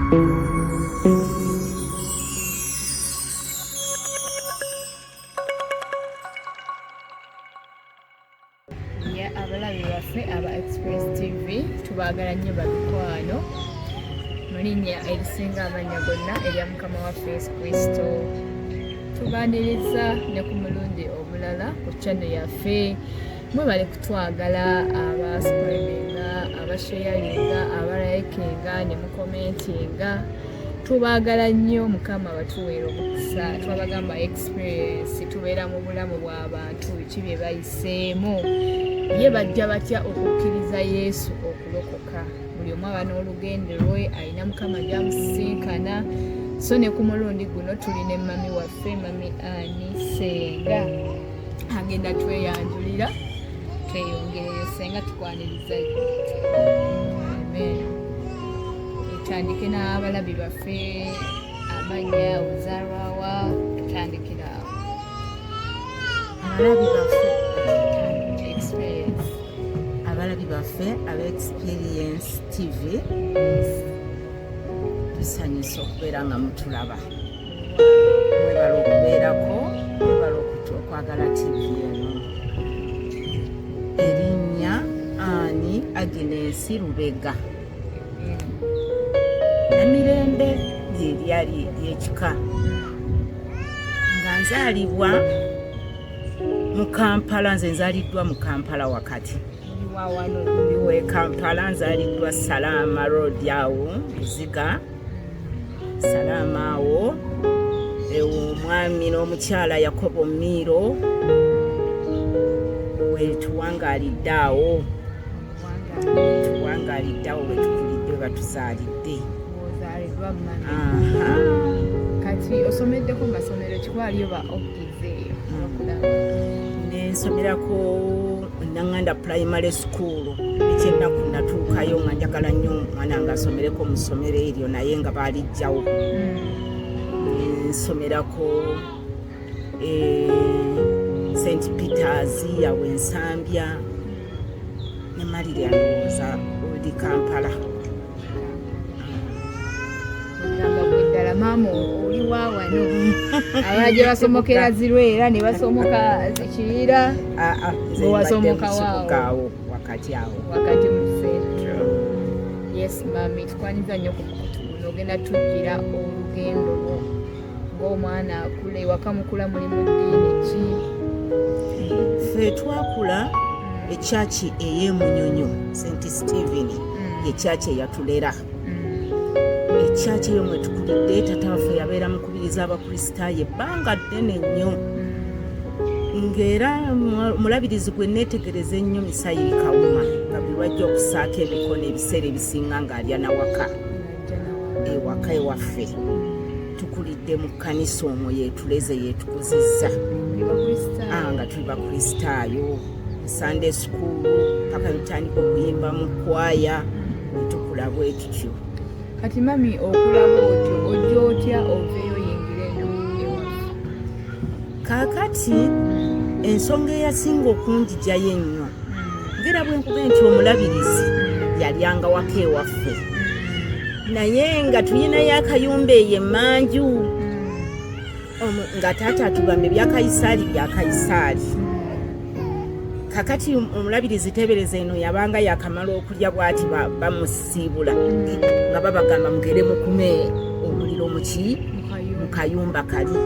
Ye abalabi baffe aba Express TV, tubaagala nnyo bamikwano mu linnya erisinga amannya gonna erya Mukama waffe Yesu Kristo. Tubaaniriza ne ku mulundi omulala ku channel yaffe. Mwebale kutwagala, abasubscribinga, abasharinga, abalikinga ne mukomentinga. Tubaagala nnyo, Mukama batuweera omukisa. Twabagamba experience, tubeera mu bulamu bw'abantu, biki bye bayiseemu, ye bajja batya okukkiriza Yesu okulokoka. Buli omu aba n'olugendo lwe, alina Mukama gy'amusisinkana. So ne ku mulundi guno tuli ne mami waffe, Mami Ani Senga, agenda tweyanjulira tweyongereyo. Senga, tukwaniriza. Amen. Etandike n'abalabi baffe, amannya, ozaalwawa, tutandikira awo. Abalabi baffe Experience. Abalabi baffe aba Experience TV, tusanyusa okubeera nga mutulaba. Mwebala okubeerako, mwebala okwagala TV eno. Erinnya Ani Agnes Lubega, Namirembe lyeryali lyekika, nga nzaalibwa mu Kampala. Nze nzaaliddwa mu Kampala wakati. Wawano. Ndiwe Kampala, nzaaliddwa Salaama Road awo Buziga Salaama awo, ewo omwami n'omukyala Yakobo Miiro wetuwangaalidde awo, tuwangaalidde awo wetukulidde, batuzaalidde. Ozaalidwa mami. Aha. Kati osomeddeko mu masomero kikwaliyo ba ogize eyo abakulaba? Nensomerako Naŋŋanda Primary School. Ekyennaku natuukayo nga njagala nnyo omwana nga asomereko mu ssomero eryo, naye nga baalijjawo. Nsomerako St Peters yawe Ensambya, nemalirira ndowooza oli Kampala. Ogamba gwe ddala maama oli wa wano, abalala gye basomokera Zirwera ne basomoka Zikiyira. Ah, ah, nze Bwe wasomoka mbadde mu kibuga waawo. Awo wakati awo. Wakati mu central. Yes mami, tukwaniza nnyo ku mukutu guno. Ogenda tujjira olugendo lwo ng'omwana akula, ewaka mukula muli mu ddiini ki? Ffe twakula ekyaki ey'emunyonyo St Stephen, ekyaki eyatulera, ekyaki eyo mwe tukulidde. Tata waffe yabeera mukubiriza Abakristaayo ebbanga ddene nnyo, ng'era mulabirizi gwe neetegereza ennyo Misayiri Kawuma, nga buli lwajja okusaako emikono ebiseera ebisinga ng'alya nawaka ewaka ewaffe. Tukulidde mu kkanisa omwo, yeetuleze, yeetukuzizza. Muli Bakristaayo? Ah, nga tuli Bakristaayo, Sunday school paka nitandika okuyimba mu kwaya, netukula bwe tutyo. Kati mami, okulaba otyo, ojja otya oveeyo oyingire eno ewaffe? Kaakati ensonga eyasinga okunjijayo ennyo, ngera bwe nkuga nti omulabirizi yalyanga waka ewaffe, naye nga tulinayo akayumba eyo emmanju, nga taata atugamba ebya Kayisaali bya Kayisaali. Kakati omulabirizi, tebereza, eno yabanga yakamala okulya bwati, bamusiibula nga babagamba, "Mugere mukume omuliro muki mu kayumba kali."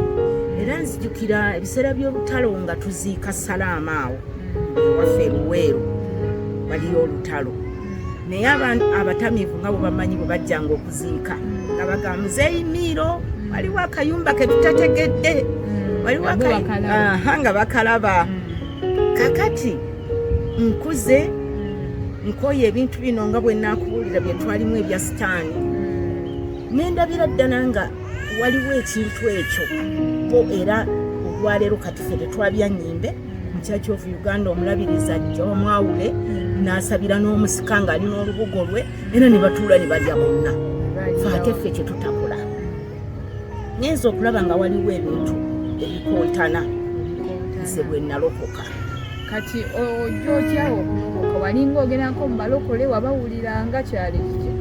Era nzijukira ebiseera by'olutalo nga tuziika Salaama awo ewaffe Luweero, waliyo olutalo, naye abatamiivu nga bwe bamanyi, bwe bajjanga okuziika nga bagamba, "Muzeeyi Miiro, waliwo akayumba ke tutategedde, waliwo Nga bo bakalaba. Aha, nga bakalaba. Kakati nkuze nkoye ebintu bino nga bwe naakubuulira bye twalimu ebya sitaani, nendabira ddala nga waliwo ekintu ekyo bo. Era olwaleero kati ffe tetwabya nnyimbe mu Church of Uganda. Omulabirizi ajja omwawule n'asabira n'omusika ng'ali n'olubugo lwe, era ne batuula ne balya bonna. Fe ate ffe kye tutakola, ngenza okulaba nga waliwo ebintu ebikontana nze bwe nalokoka. Kati ojja otyawo okulokoka? Walinga ogendako mu balokole, wabawuliranga, kyali kiki?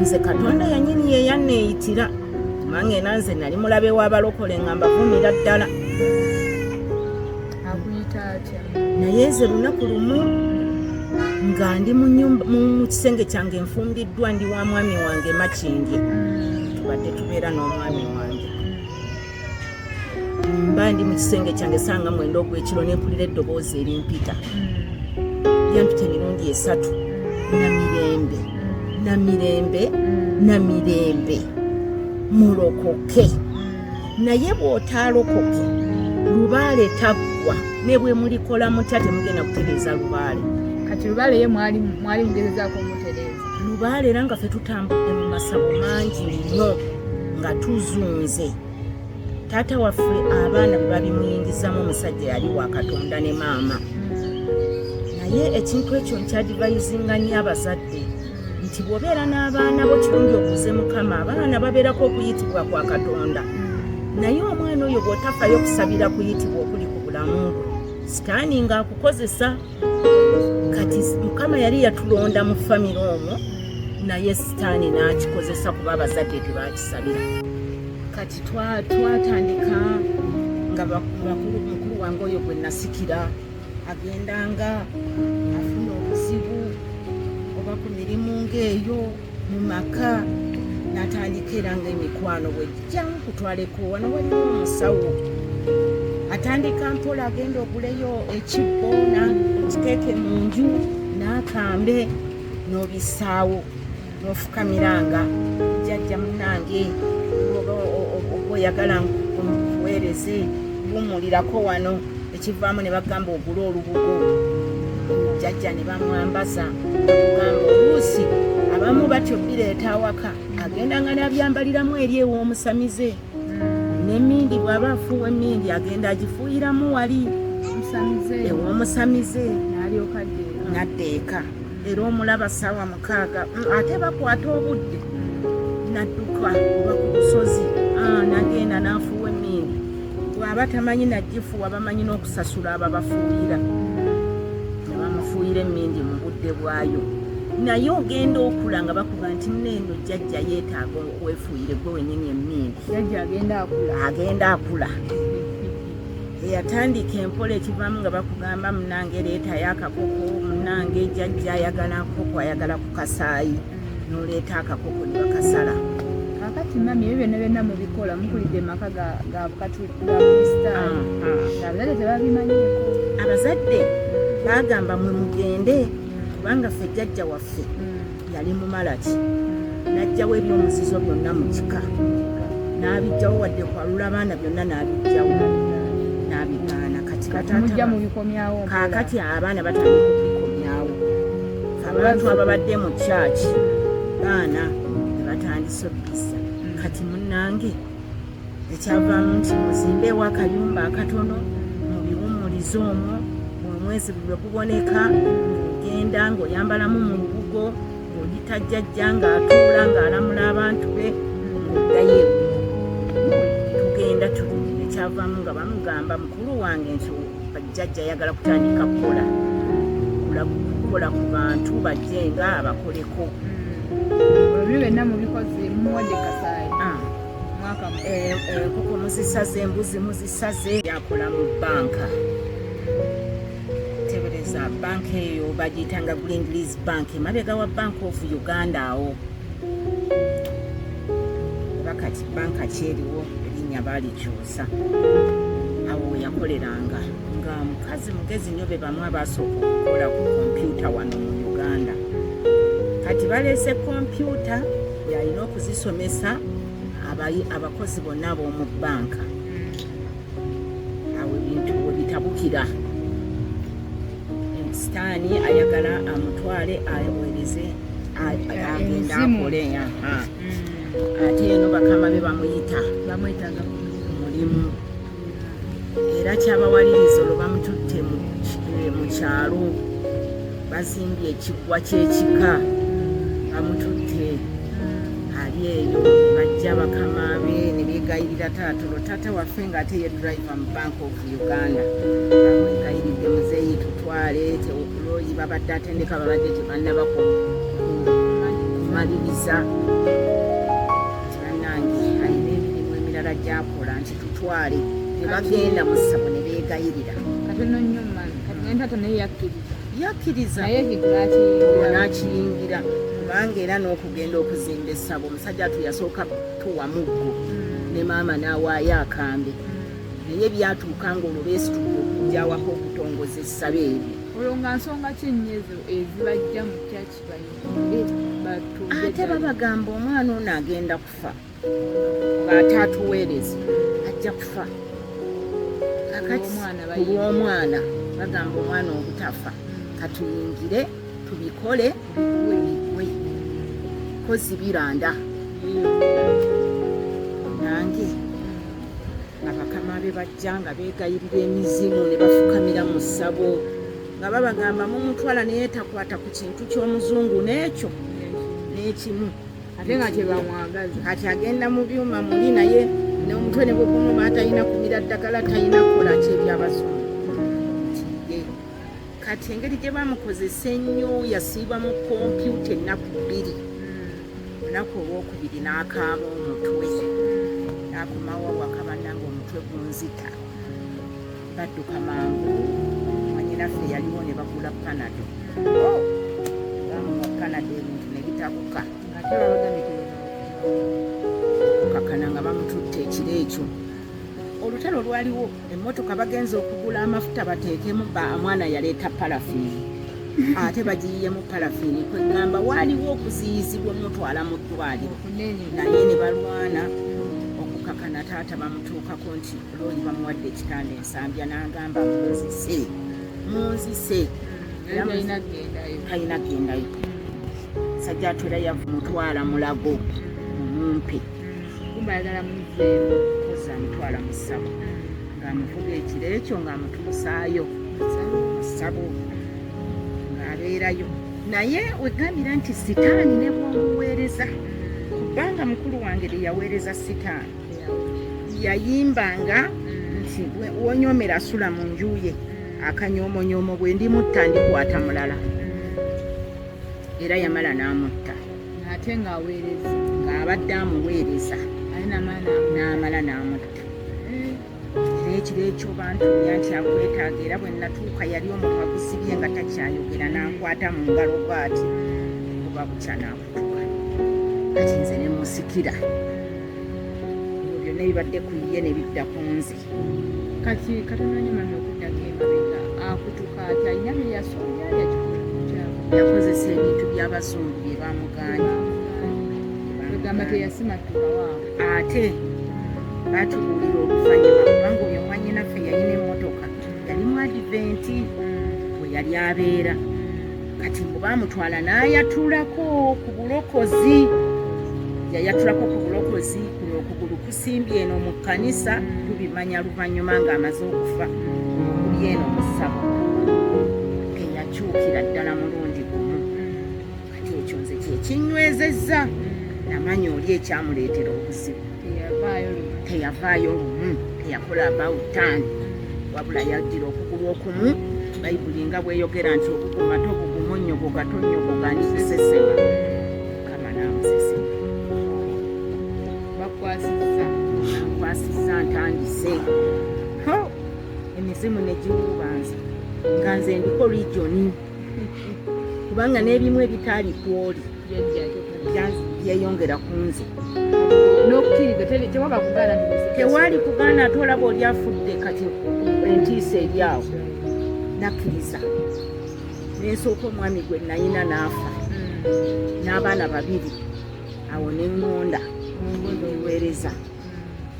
Nze Katonda yennyini ye yanneeyitira, kubanga era nze nali mulabe w'abalokole nga mbavumira ddala. Akuyita atya? Naye nze lunaku lumu nga ndi mu nyumba, mu kisenge kyange, nfumbiddwa, ndi wa mwami wange Makindye, tubadde tubeera n'omwami wange. Mba ndi mu kisenge kyange sanga 9 ogw'ekiro, nempulira eddoboozi erimpita. Lyampita emirundi 3, "Namirembe, Namirembe, Namirembe, mulokoke." Naye bw'otaalokoke, lubaale taggwa, ne bwe mulikola mutya temugenda kutereeza lubaale. Kati lubaale ye mwali mugezezaako omutereeza? Lubaale era nga ffe tutambudde mu masabo mangi nnyo nga tuzunze. Taata waffe abaana bwe babimuyingizamu, omusajja yali wa Katonda ne maama. Naye ekintu ekyo nkyadvisinga nnyo abazadde nti bw'obeera n'abaana bo, kirungi obuuze Mukama. Abaana babeerako okuyitibwa kwa Katonda, naye omwana oyo bw'otafayo kusabira kuyitibwa okuli ku bulamu bwe, Sitaani ng'akukozesa. Kati Mukama yali yatulonda mu famire omwo, naye Sitaani n'akikozesa kuba abazadde tebakisabira. Kati twatandika nga mukulu wange oyo gwe nasikira agendanga afuna obuzibu oba ku mirimu ng'eyo mu maka, n'atandika era nga emikwano bwejjamu kutwaleko wano waliwo omusawo, atandika mpola agenda oguleyo ekibbo okiteeke mu nju n'akambe n'obissaawo n'ofukamiranga, "Jjajja munange, oba oyagala nkuweereze, wumulirako wano." Ekivaamu ne bagamba ogule olubugo, jjajja ne bamwambaza. Bakugamba oluusi abamu batyo bireeta awaka, agenda nga nabyambaliramu eri ew'omusamize n'emindi. Bw'aba afuuwa emindi, agenda agifuuyiramu wali ew'omusamize n'adda eka. Era omulaba ssaawa 6, ate bakwata obudde, n'adduka oba ku lusozi, n'agenda n'afuuwa emindi. Bw'aba tamanyi nagifuuwa, bamanyi n'okusasula ababafuuyira ne bamufuuyira emmindi mu budde bwayo. Naye ogenda okula nga bakuga nti neeno jjajja yeetaaga weefuuyire gwe wennyini emmindi. Agenda akula, eyatandika empola, ekivaamu nga bakugamba, "Munange, leetayo akakoko, munange, jjajja ayagala nkoko, ayagala ku kasaayi." N'oleeta akakoko ne bakasala. Kakati mami, ebyo byonna byonna mubikola mukulidde maka ga Bukristaayo, abazadde tebabimanyiiko? Abazadde bagamba, "Mwe mugende," kubanga ffe jjajja waffe yali mumalaki, n'ajjawo ebyomuzizo byonna mu kika, n'abijjawo, wadde kwalula abaana byonna n'abijjawo n'abigaana. Kati mujja mubikomyawo? Kaakati abaana batandika okubikomyawo. Abantu ababadde mu kyaki, baana ne batandise okubisa. Kati munnange, ekyavaamu nti muzimbeewo akayumba akatono mu biwummulizo omwo. Omwezi buli lwe guboneka, ng'ogenda ng'oyambalamu mu lubugo, ng'oyita jjajja ng'atuula ng'alamula abantu be, ng'oddayo ewuwo. Tugenda tuli, ekyavaamu nga bamugamba mukulu wange nti jjajja ayagala kutandika kukola ku bantu, bajje nga abakoleko. Ebyo byonna mubikoze, mumuwadde kasaayi mwaka? Enkoko muzisaze, embuzi muzisaze. Yakola mu banka, tebereza banka eyo bagiyitanga Greenleas Bank, emabega wa Bank of Uganda awo. Oba kati banka kyeriwo, erinnya baalikyusa. Awo weyakoleranga nga mukazi mugezi nnyo, be bamu abasooka okukola ku kompyuta wano mu Uganda. Kati baleese kompyuta, yalina okuzisomesa abakozi bonna ab'omu banka. Awo ebintu we bitabukira, Sitaani ayagala amutwale aweereze, agenda akole. Ate eno bakama be bamuyita bamwetaaga mulimu, era kyabawaliriza olwo bamututte mu kyalo, bazimbye ekiggwa ky'ekika, bamututte ali eyo. Bajja bakama be ne beegayirira taata. Olwo taata waffe ng'ate ye driver mu Bank of Uganda, bamwegayiridde, "Muzeeyi, tutwale." Tewukuloyi babadde atendeka, babadde tebannaba kumanya. N'amaliriza nti bannange alina emirimu emirala gy'akola, nti tutwale. Ne bagenda mu ssabo ne beegayirira. Katono nnyo mami, kati ne taata naye yakkiriza? Yakkiriza. Naye ekintu n'akiyingira? N'akiyingira, kubanga era n'okugenda okuzimba essabo, omusajja atu yasooka tuwa muggo ne maama n'awaayo akambe, naye byatuuka nga olwo beesitudde okujja awaka okutongoza essabo eryo. Olwo nga nsonga ki ennyo ezo ezibajja mu kyaki bayingire batunde? Ate babagamba omwana ono agenda kufa ng'ate atuweereza, ajja kufa. Kakati Olw'omwana. Olw'omwana, bagamba omwana obutafa, katuyingire tubikole bigwe kozi biranda. Nange nga bakama be bajja nga beegayirira emizimu ne bafukamira mu ssabo nga babagamba mumutwala, naye takwata ku kintu ky'omuzungu n'ekyo n'ekimu. Ate nga kyebamwagaza. Kati agenda mu byuma muli, naye n'omutwe ne bwegumuma talina kumira ddagala, talina kukola ki ebyabazungu. Nti ye kati engeri gye bamukozesa ennyo, yasiiba mu kompyuta ennaku 2. Olunaku olwokubiri n'akaaba omutwe, n'akomawo awaka, bannange omutwe gunzita. Badduka mangu, mwanyinaffe yaliwo, ne bagula Panado. Bamuwa Panado, ebintu ne bitabuka. Ate babagambye Okukakana nga bamututte ekiro ekyo. Olutalo lwaliwo, emmotoka bagenza okugula amafuta bateekemu, omwana yaleeta parafiini, ate bagiyiyemu parafiini. Kwegamba waaliwo okuziyizibwa omutwala mu ddwaliro. Okunene. Naye ne balwana okukakana, taata bamutuukako nti looli bamuwadde ekitanda Ensambya, n'agamba munzise, munzise. Naye talina kugendayo. Talina gendayo. Sajja atwera yamutwala Mulago mumumpe. Kumba ayagala muzzeemu. Kozi amutwala mu ssabo ng'amuvuga ekiro ekyo, ng'amutuusaayo mu ssabo, ng'abeerayo. Naye wegambira nti sitaani ne bw'omuweereza, kubanga mukulu wange lye yaweereza sitaani, yayimbanga nti wonyoomera sula mu nju ye, akanyomonyoomo bwe ndimutta ndikwata mulala. Era yamala n'amutta. Ate ng'aweereza. Ng'abadde amuweereza. Ate namala. N'amala n'amutta. Era ekiro ekyo bantumya nti akwetaaga, era bwe natuuka yali omutwe agusibye nga takyayogera, n'ankwata mu ngalo bw'ati, kuba bukya n'akutuka. Kati nze ne musikira, ebyo byonna ebibadde ku ye ne bidda ku nze. Kati katono nnyo mami, okuddako emabega, akutuka ati alina bye yasobya, yakikola kukyabo? Yakozesa ebintu by'abazungu bye bamugaanye. Kwegamba teyasimatuka waawo. Ate batubuulira oluvannyuma, kubanga oyo mwannyinaffe yalina emmotoka, yali mu Adiventi we yali abeera. Kati mbu baamutwala n'ayatulako ku bulokozi, yayatulako ku bulokozi, kuno okugulu kusimbye eno mu kkanisa. Tubimanya luvannyuma ng'amaze okufa, okuli eno mu ssabo, teyakyukira ddala mulundi gumu. Kati ekyo nze kyekinywezezza, namanya oli ekyamuleetera obuzibu. Teyavaayo lumu. Teyavaayo lumu, teyakola about turn, wabula yajjira okugulu okumu. Bayibuli nga bweyogera nti obuguma tobuguma, onnyogoga tonnyogoga, ndikusesema. Kama naamusesema. Bakwasizza. Nkwasizza, ntandise. Ho, emizimu ne giwuubanza nga nze ndiko regioni, kubanga n'ebimu ebitaali kwoli Jjajja. byeyongera ku nze. N'okukkiriza tewaba kugaana nti Tewali kugaana, ate olaba oli afudde, kati entiisa eri awo. Nakkiriza nensooka, omwami gwe nayina n'afa n'abaana babiri, awo neŋŋonda mbiweereza.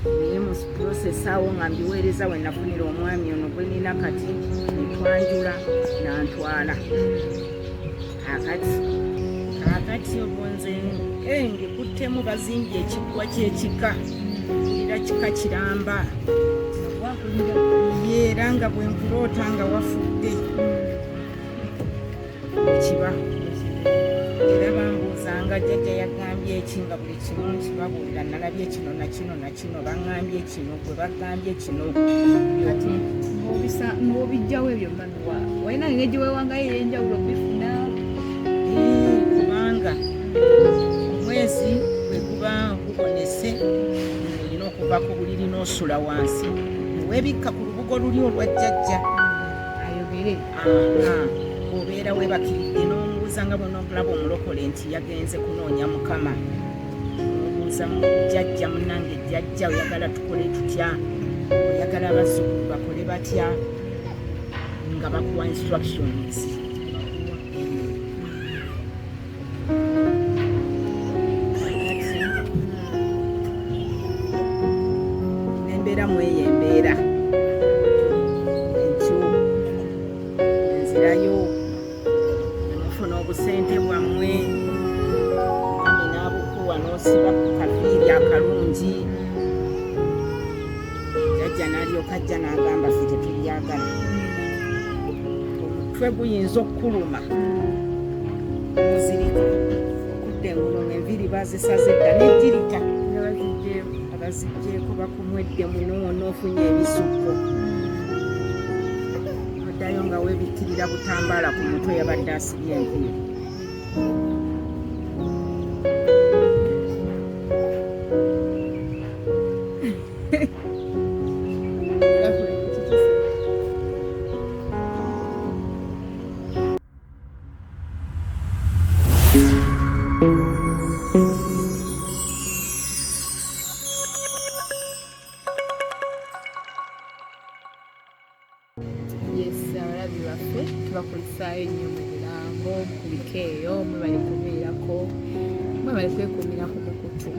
Naye mu process awo nga mbiweereza, we nafunira omwami ono gwe nina kati, netwanjula nantwala. Kakati olwo nze ngekuttemu, bazimbye ekiggwa ky'ekika, era kika kiramba. Ye era nga bwe nkuloota nga wafudde kiba, era bambuuzanga jjajja yagambye eki, nga buli kimu nkibabuulira, nalabye kino nakino nakino, baŋŋambye kino, gwe bagambye kino. Kati ng'obijjawo ebyo mami, wa walina engeri gye weewangayo ey'enjawulo bifuna? Kubanga N'osula wansi neweebikka ku lubugo luli olwa jjajja. Ayogere. Aha, obeera weebakiridde n'omubuuza nga bw'onoolaba omulokole nti yagenze kunoonya Mukama. Omubuuza, jjajja munnange, jjajja oyagala tukole tutya? Oyagala abazzukulu bakole batya? Nga bakuwa instructions. Kakati nembeera mweyo embeera enkyo nzirayo nemufuna obusente bwammwe, mwami n'abukuwa n'osiba ku kaviiri akalungi. Jjajja n'alyoka ajja n'agamba, ffe tetubyagala, omutwe guyinza okukuluma muzirika okudda engulu ng'enviiri bazisaze dda nejjirika. Nga baziggyeko. Abaziggyeko, bakumwedde muno wonna, ofunye ebisukko, oddayo nga weebikkirira butambaala ku mutwe yabadde asibye enviiri. Yes, abalabi baffe, tubakulisaayo nnyo mu birango ku bika eyo mwebali kubeerako, mwebali kwekuumira ku mukutu.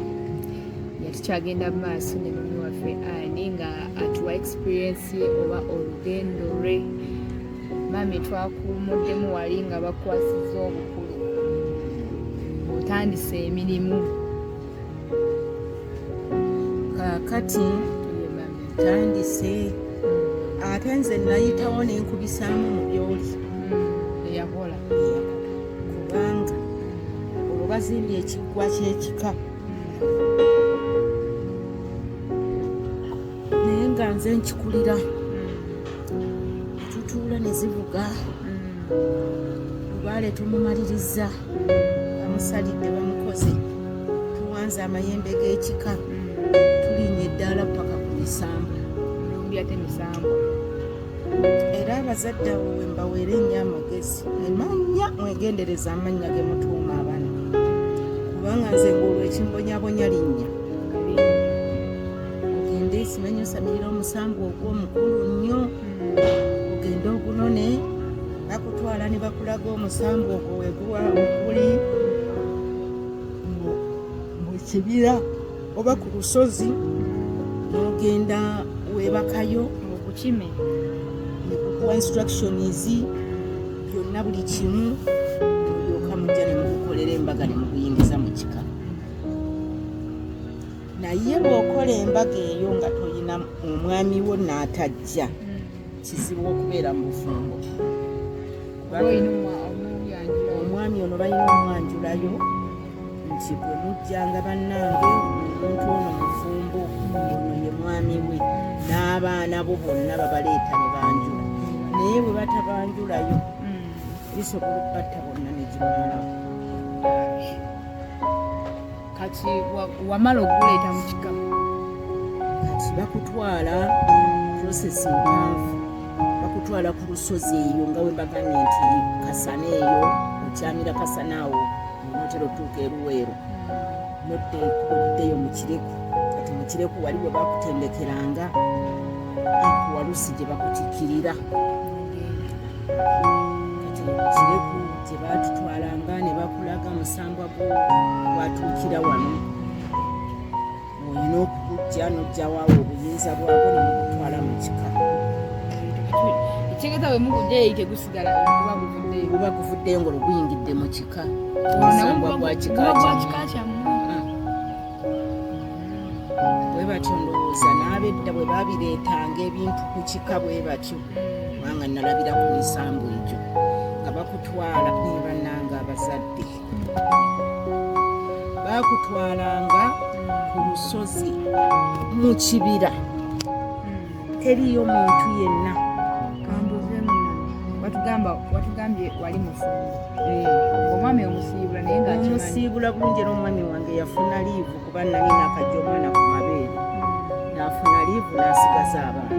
Yatukyagenda mu maaso ne mummy waffe ani nga atuwa experience ye oba olugendo lwe. Mummy, twakuumuddemu wali nga bakwasiza obukulu, otandise emirimu. Kaakati Ye mummy. Tandise, ate nze nayitawo nenkubisaamu mu byoli. Eyakola. Kubanga olwo bazimbye ekiggwa ky'ekika, naye nga nze nkikulira. Tutuula ne zivuga, lubaale tumumaliriza, bamusalidde, bamukoze, tuwanze amayembe g'ekika, tulinnya eddaala paka ku misambu. Mirundi ate misambu. Era abazadde abo we mbaweere ennyo amagezi, emanya mwegendereza amannya ge mutuuma abaana, kubanga nze ng'olwo ekimbonyabonya linnya. Ogende simanyi osamirira omusambu ogw'omukulu nnyo, ogende ogunone, bakutwala ne bakulaga omusambu ogwo weguwa oguli mu kibira oba ku lusozi, n'ogenda weebakayo. Ogukime. Ne kukuwa instructions byonna, buli kimu, olyoka mujja ne mugukolera embaga ne muguyingiza mu kika. Naye bw'okola embaga eyo nga toyina omwami wo n'atajja, kizibu okubeera mu bufumbo. Oba olina omwanjula. Omwami ono balina omwanjulayo nti bwe mujjanga, bannange, omuntu ono mufumbo, ono ye mwami we, n'abaana bo bonna babaleeta ne banjula. Naye bwe batabanjulayo, bisobola okubatta bonna ne gimalawo. Kati wamala okuguleeta mu kika? Kati bakutwala, process mpanvu, bakutwala ku lusozi eyo nga we mbagambye nti kasana eyo, okyamira kasana awo onootera otuuka eruweero, nodda ekkubo liddeyo mu Kireku. Kati mu Kireku wali we bakutendekeranga akuwalusi gye bakutikkirira. Kati mu Kireku gye baatutwalanga ne bakulaga musambwa gwo watuukira wano, olina okugujja n'ojjawaawo obuyinza bwabwo ne mugutwala mu kika. Ekitegeeza bwe mugujjayo tegusigala, guba guvuddeyo. Guba guvuddeyo nga olwo guyingidde mu kika. Olwo nagwo Omusambwa gwa kika guba gwa kyammwe. Kika kyammwe. Bwe batyo ndowooza n'abedda bwe babireetanga ebintu ku kika bwe batyo, kubanga nalabira ku misambu egyo nga bakutwala ne bannanga abazadde bakutwalanga ku lusozi mu kibira, teriyo muntu yenna. Kambuuze muno, watugamba, watugambye wali mufumbo, omwami omusiibula naye ng'akimanyi? Omusiibula bulungi, era omwami wange yafuna leave kuba nalina akajja omwana ku mabeere. N'afuna leave, n'asigaza abaana,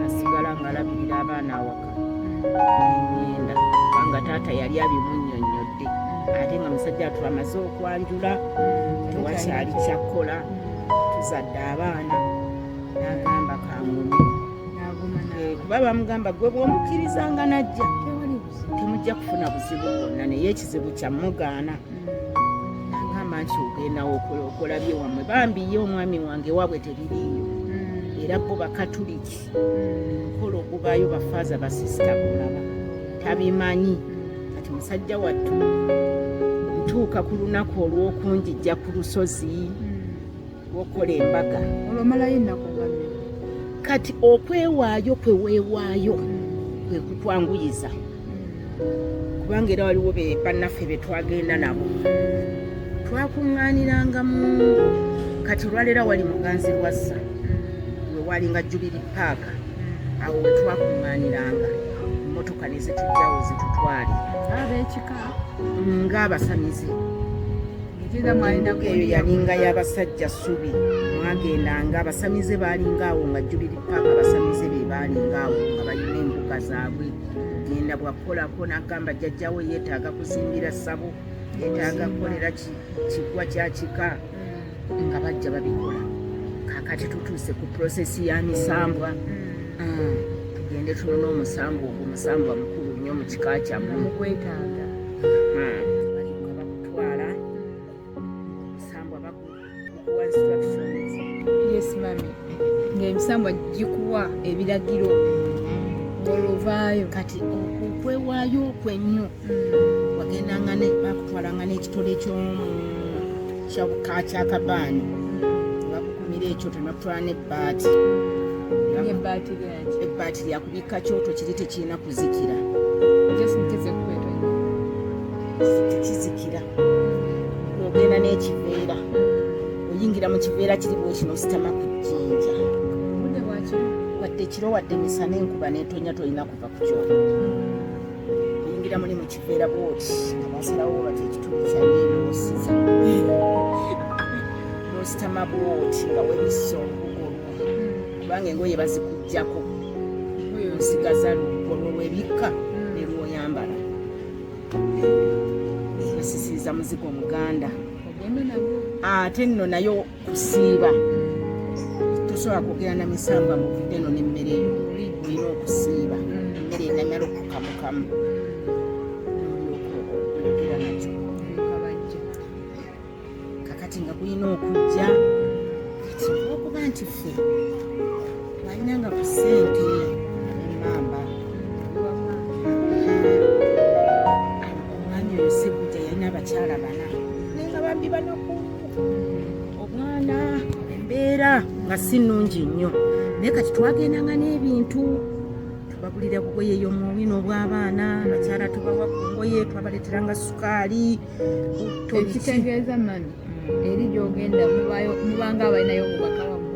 asigala ng'alabirira abaana awaka. Neŋŋenda, kubanga taata yali abimunnyonnyodde, ate nga musajja atu amaze okwanjula, tewakyali kyakkola, tuzadde abaana. N'agamba kangume. N'aguma. Kuba bamugamba, gwe bw'omukkirizanga najja, Tewali buzibu. Temujja kufuna buzibu bwonna, naye ekizibu kyamugaana. Nagamba nti ogendawo okola okolabye wammwe. Bambi ye omwami wange waabwe tebiriiyo, era bo Bakatuliki, omukolo ogubaayo bafaaza, basisita, olaba tabimanyi. Kati musajja wattu ntuuka ku lunaku olw'okunjijja ku lusozi lwokukola embaga. Olwo omalayo ennaku nga mmeka? Kati okwewaayo kwe weewaayo kwe kukwanguyiza, kubanga era waliwo be bannaffe be twagenda nabo, twakuŋŋaaniranga mu kati olwaleero wali Muganzi Lwassa, we walinga Jubilee Park, awo we twakuŋŋaaniranga, emmotoka ne zitujjawo zitutwale. Ab'ekika? Ng'abasamize. Nkiza mwalina. Embuga eyo yalinga y'abasajja ssubi, mwagendanga abasamize baalinga awo nga Jubilee Park, abasamize be baalinga awo nga balina embuga zaabwe. Genda bwakukolako n'agamba jjajjawe yeetaaga kuzimbira ssabo, yeetaaga kukolera kiggwa kya kika, nga bajja babikola. Kakati tutuuse ku process ya misambwa. Tugende tunone omusambwa ogwo, musambwa mukulu nnyo mu kika kyammwe. Mukwetaaga. Balyoka bakutwala, omusambwa bakuwa instructions. Yes mummy, ng'emisambwa gikuwa ebiragiro ng'olwovaayo. Kati okwewaayo okwo ennyo, wagendanga bakutwalanga n'ekitole kyakabaani, bakukumira ekyo, tenakutwala n'ebbaati. Ebbaati lyaki? Ebbaati lyakubikka kyoto, kiri tekirina kuzikira. Just nteze kubeera. Tekizikira. Ogenda n'ekiveera, oyingira mu kiveera kiri bwekino, ositama ku jjinja. Obudde bwakiro? Wadde kiro wadde misana, enkuba n'etonya, tolina kuva ku kyoto. Oyingira muli mu kiveera bwoti, nga basalawo bati ekitundu kyanyeeno, osiza n'ositama bwoti nga webissa olubugo olwo, kubanga engoye bazikugjako, osigaza lubugo lwo lwebikka ne lwoyambala. Basisiriza muzigo muganda. Ogenda nagwo. Ate nno nayo kusiiba, tosobola kwogera na misambwa ng'ovudde eno n'emmere eyo, olina okusiiba emmere enamala okukamukamu nolyoka oyogera nakyo. Kabajja. Kakati nga gulina okujja, kati olwokuba nti ffe twalinanga ku ssente emmamba, omwami oyo Sebujja yalina abakyala bana, naye nga bambi banaku, omwana embeera nga si nnungi nnyo. Naye kati twagendanga n'ebintu, tubagulira bugoye y'omuwino obw'abaana, abakyala tubawa ku ngoye, twabaleeteranga sukaali, butto, biki. Ekitegeeza mummy, eri gyogenda mubanga abalinayo obubaka wammwe,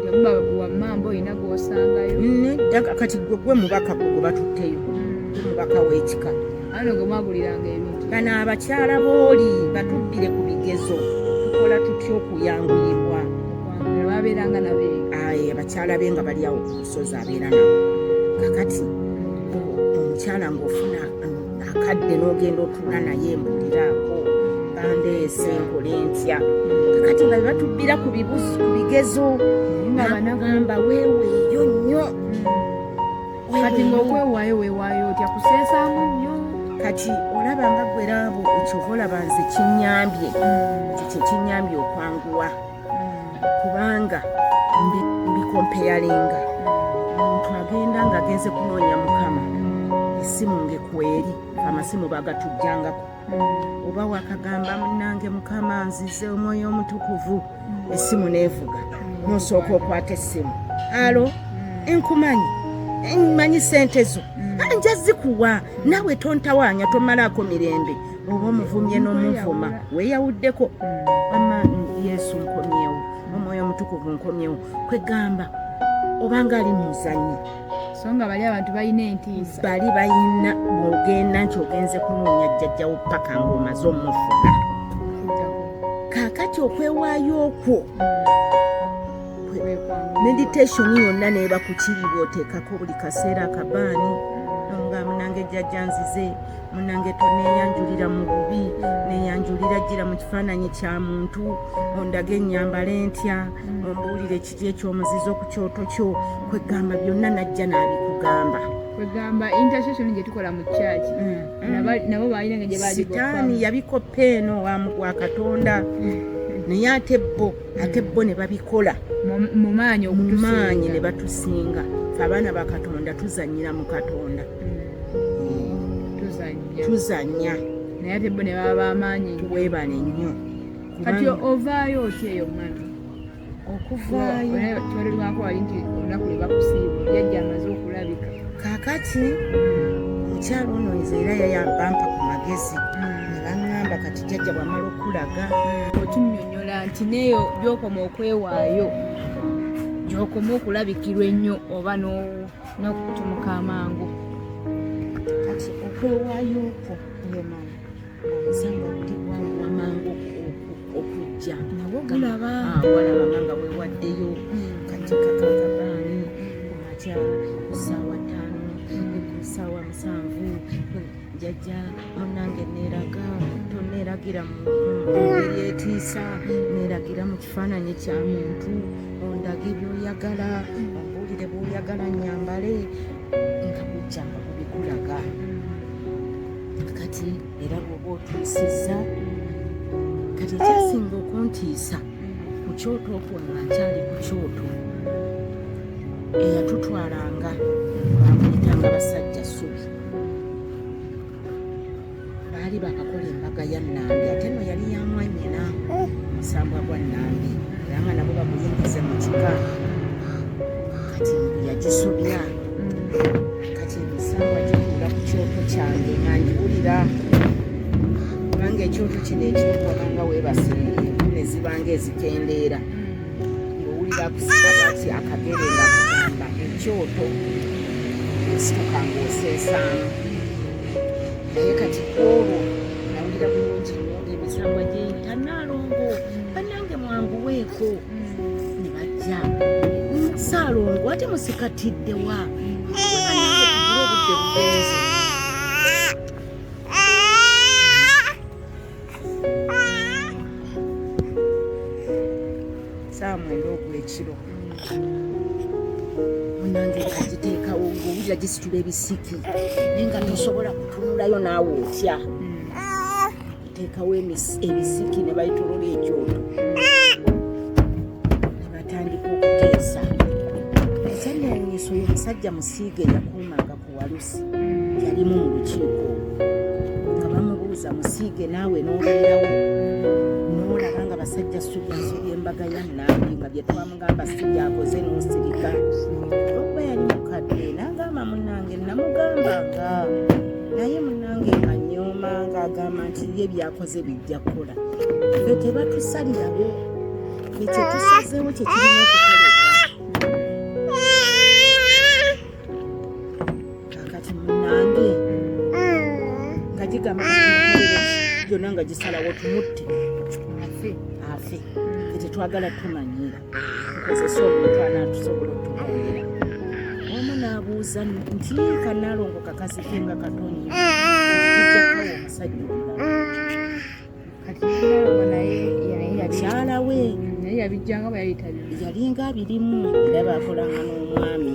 temuba wammamba, olina gwosangayo. Nedda, kati gwe mubaka gwe gwe batutteyo, mubaka w'ekika. Ano gwe mwaguliranga ebintu. Bano abakyala booli batubbire ku bigezo, tukola tutya okuyanguyirwa? Babeeranga nabeeyo. Aye, abakyala be nga bali awo ku lusozi abeera nabo. Kakati omukyala ng'ofuna akadde n'ogenda otuula naye, mbuliraako, bandeese nkole ntya? Kakati nga bebatubbira ku bibuzo, ku bigezo, nga banaku. Nagamba weeweeyo nnyo. Kati ng'okwewaayo, weewaayo otya? Kuseesaamu nnyo? Kati olaba nga gweraabo, ekyova olaba nze kinyambye, ekyo kinyambye okwanguwa, kubanga mbicomparinga. Omuntu agenda ng'agenze kunoonya Mukama, essimu ngekweri, amasimu bagatujjangako, oba wakagamba munange Mukama nzize Omwoyo Omutukuvu, essimu neevuga, nosooka okwata essimu, "Hello, nkumanyi, nmanyi sente zo. Ah, nja zikuwa, naawe tontawaanya, tomalaako mirembe." Oba omuvumye n'omuvuma, weeyawuddeko, wamma Yesu nkomyewo, Omwoyo Omutukuvu nkomyewo, kwegamba obanga ali mu muzannyo. So nga bali abantu balina entiisa. Bali balina, bw'ogenda nti ogenze kunoonya jjajjawo paka ng'omaze omufuna. Kaakati okwewaayo okwo. Meditation yonna neeba ku kiri bw'oteekako buli kaseera akabaani nga munange jjajja nzize, munange toneeyanjulira mu bubi, neeyanjulira jjira mu kifaananyi kya muntu, ondage ennyambala entya, ombuulire kiki ekyomuzizo ku kyoto kyo. Kwegamba byonna najja n'abikugamba. Kwegamba intercession gye tukola mu church, nabo balina nga gye Sitaani yabikoppa eno wa Katonda, naye ate bo ate bo ne babikola mu maanyi. Mu maanyi ne batusinga. Fe abaana ba Katonda tuzanyira mu Katonda. Tuzannya. Tuzannya. Naye ate bo ne baba b'amaanyi nnyo. Weebale nnyo. Kati ovaayo otya eyo, mami? Okuvaayo? Kibalirwako wali nti olunaku lwe bakusiibula jjajja amaze okulabika. Kaakati omukyalo ono nze era yayambampa ku magezi ne baŋŋamba kati jjajja bw'amala okulaga. Otunnyonnyola nti neeyo gy'okoma okwewaayo, gy'okoma okulabikirwa ennyo oba n'okutumuka amangu. Kati okwewaayo okwo, Ye mama. Omusanga guli gwanguwa mangu okujja. Nabwo gulaba. Ah, walabanga nga weewaddeyo kati kakakabaani ku makya ku ssaawa 5, ku ssaawa 7, jjajja munnange neeraga, toneeragira mu ngeri etiisa, neeragira mu kifaananyi kya muntu, ondage by'oyagala, ombuulire bw'oyagala nyambale, nga gujja nga gubikulaga. Kati era bw'oba otuusizza, kati ekyasinga okuntiisa ku kyoto okwo, nga nkyali ku kyoto, eyatutwalanga bamuyitanga basajja Ssubi, baali bakakola embaga ya Nnambi, ate no yali ya mwannyina, omusambwa gwa Nnambi, era nga nabo baguyingize mu kika. Kati mbu yagisobya. Kati emisambwa gituula ku kyoto kyange nga ngiwulira, kubanga ekyoto kino ekimu wabanga weebase enku ne zibanga ezikendeera, ng'owulira akusika bwati akagere nga kugamba ekyoto osituka ng'oseesaamu. Naye kati ku olwo nawulira bulungi nnyo ng'emisambwa giyita, "Naalongo bannange, mwanguweeko." Ne bajja, "Saalongo, ate musikatiddewa? Bannange, tugule, obudde bugenze." 9:00 ogw'ekiro, munange, ngagiteekawo, ng'owulira gisitula ebisiki, naye nga tosobola kutunulayo naawe otya. Teekawo ebisiki ne bayitolola ekyoto ne batandika okuteesa. Ekyanewunyisa, oyo omusajja Musiige yakuumanga ku Walusi yalimu mu lukiiko olwo, nga bamubuuza, "Musiige, naawe n'obeerawo n'olaba nga basajja Ssubi asobya embaga ya Nnambi, nga bye twamugamba si byakoze, n'osirika?" Olwokuba yali mukadde, n'agamba, "Munnange, namugambanga, naye munnange nga nyooma," ng'agamba nti ye byakoze bijja kukola. Ffe tebatusalirawo, ffe kyetusazeewo kye kirina okukolebwa. Kakati munnange, nga gigamba gyonna nga gisalawo tumutte. Afe. Afe. Ffe tetwagala tumanyiira, tukozese omuntu anaatusobola otubuulira. Omu n'abuuza nti kanalongo kakazi ke nga katonnya, tujja kawa omusajja omulala. Kati nalongo naye naye yali Mukyala we. Naye yabijjanga bwe yali tabimanyi. Yalinga abirimu, era bakolanga n'omwami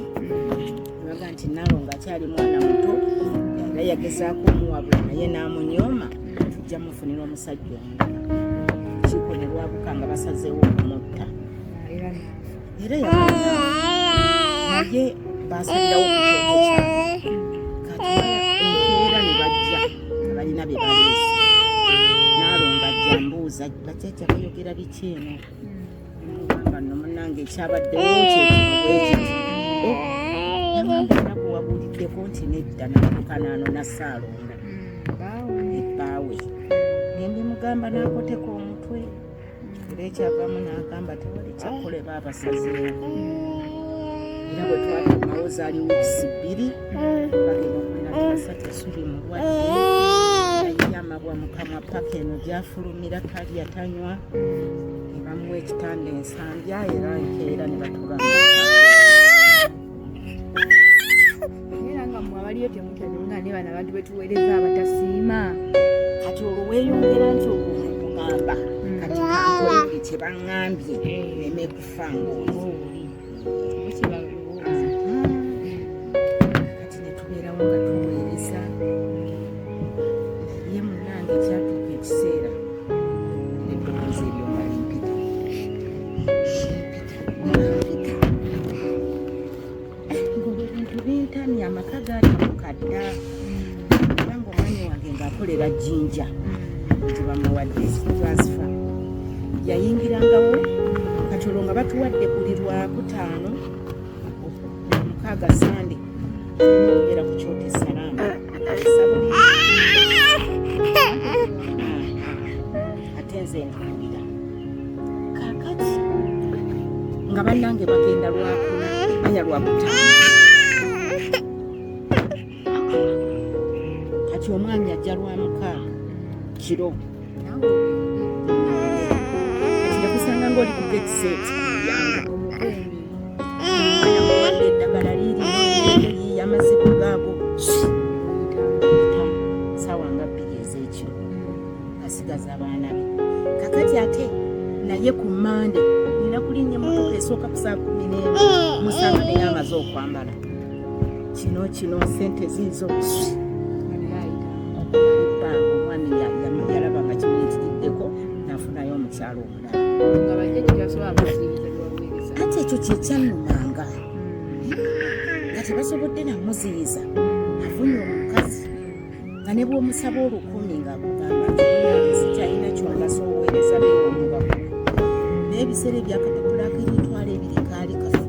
baga nti Nalongo akyali mwana muto, era yagezaako omuwabula naye n'amunyooma, tujja mufunira omusajja omulala. Olukiiko ne lwabuka nga basazeewo okumutta. Era naafa. Era yagenda, naye basalirawo ku kyoto kyange. Kati enkeera ne bajja nga balina bye baleese. Naalongo ajja, mbuuza, "Bajjajja bayogera biki eno?" Mugamba, "Nno munnange, ekyabaddewo kyekino bwekiti." Nagamba, "Naku wabuuliddeko?" Nti, "Nedda." Natuuka n'anona Saalongo. Baawe. Ebbaawe. Nembimugamba, n'akoteka omutwe, era ekyavamu n'agamba tewali kyakoleba, abasazeewo. Era bwe twatuukawo zaali wiikisi 2, bagenda okulina basatu esubi mulwadde, naye amabwa mu kamwa paka eno gyafulumira, talya, tanywa. Ne Bamuwa ekitanda ensambya era nkeera ne batuula. Era nga mmwe abaliyo temutya nga ne bano abantu betuweereza abatasiima. Kati olwo weeyongera nti olwo okugamba kati kankole buli kye baŋŋambye neme kufa ng'oli. Kati ne tubeerawo nga tuweereza naye munnange kyatuuka ekiseera eddoboozi eryo nga limpita limpita limpita ng'olwo ebintu bintamye, amaka gaatabuka dda era ng'omwami wange ng'akolera Jjinja gye bamuwadde transfer yayingirangawo. Kati olwo nga batuwadde buli lwakutaano, mukaaga, Sande tulina okubeera ku kyoto essalaamu esabuli, ate nze ntuulira. Kaakati nga bannange bagenda lwakuna anya lwakutaano. Kati omwami ajja lwamukaaga kiro. Kati yakusanga ngaoli ku gate set ku mulyango, omuwadde eddagala liiri, amazigo gaago, saawa nga 2 ez'ekiro, asigaza abaana be. Kakati ate naye ku Mande nina kulinnya emmotoka esooka ku saa 11, musanga naye amaze okwambala kino kino, sente ziizo okumala ebbanga. Omwami yalaba nga kimuyitiriddeko n'afunayo omukyalo omulala. Nga bajjajja tebasobola kuziyiza byebaweereza. Ate ekyo kyekyannumanga nga tebasobodde namuziyiza, afunye omukazi nga ne bw'omusaba 1,000 ng'akugamba nti "Munnange, sikyalina kyongasa, oweereza beewamwe bakulu." Naye ebiseera ebyakapapula ak'emitwalo 20 kaali kafu,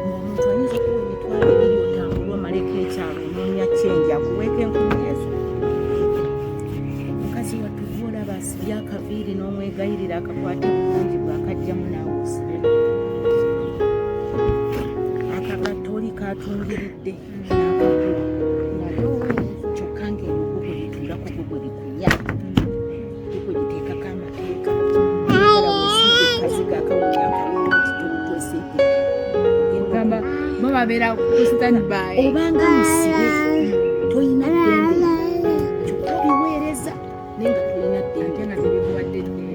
ng'omuntu ayinza okuwa 20,000 otambule omaleko ekyalo onoonya kyenji, akuweeko 1,000 ezo. Mukazi wattu gwolaba asibye akaviiri n'omwegayirira akakwate bulungi, bw'akajjamu naawe osibe akagatto oli katungiridde n'akakuwa, kyokka ng'emugo gwe bituulako gwe gwe bikunya, gwe gwe biteekako amateeka. Oyagala weesiige kazigo akawunya akawunya nti twesiige. Ogamba bo babeera ku standby. Obanga musibe, toyina ddembe, kyokka obiweereza naye nga tolina ate ddembe. Nga tebikuwadde ddembe.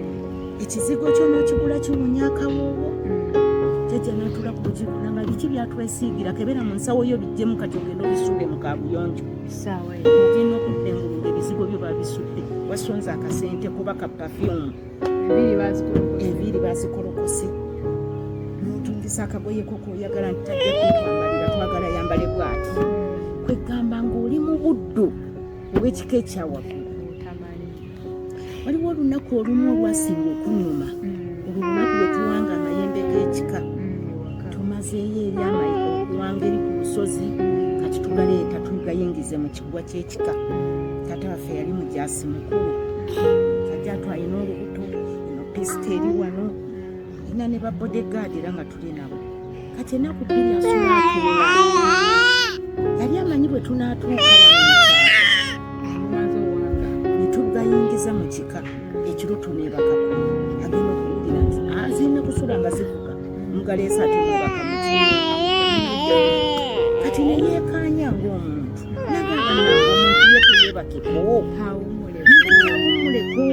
Ekizigo kyo n'okigula kiwunya akawoowo. Jjajja n'atuula ku lukiiko nanga biki byatwesiigira, kebera mu nsawo yo bijjemu, kati ogenda obisuule mu kabuyonjo. Essaawa eyo. Ogenda okudda engulu ng'ebizigo byo babisudde, wasonze akasente kuba ka perfume. Enviiri bazikolokose. Enviiri bazikolokose, n'otungisa akagoye ko koyagala nti tajja kutwambalira, twagala yambale bwati. Kwegamba ng'oli mu buddu obw'ekika ekyawaggulu. Otamanyi. Waliwo olunaku olumu olwasinga okunnuma, olwo olunaku lwe tuwanga amayembe g'ekika. Ewaka. Tumazeeyo eri okuwanga eri ku lusozi, kati tugaleeta tugayingize mu kigwa ky'ekika. Taata waffe yali mujaasi mukulu, kajja twalina olubuto eno, pisita eri wano ina ne ba bodyguard era nga tuli nabo. Kati ennaku 2 asula atuula, yali amanyi bwe tunaatuuka wano mu kyalo Mumaze owanga. Ne tugayingiza mu kika ekiro, tuneebakako, agenda okuwulira nti azirina kusula nga zivuga, mugaleesa ate mwebaka mu kiro. Kati neyeekaanya ng'omuntu nagamba nange omuntu ye teyeebakeko. Awummule. Awummuleko.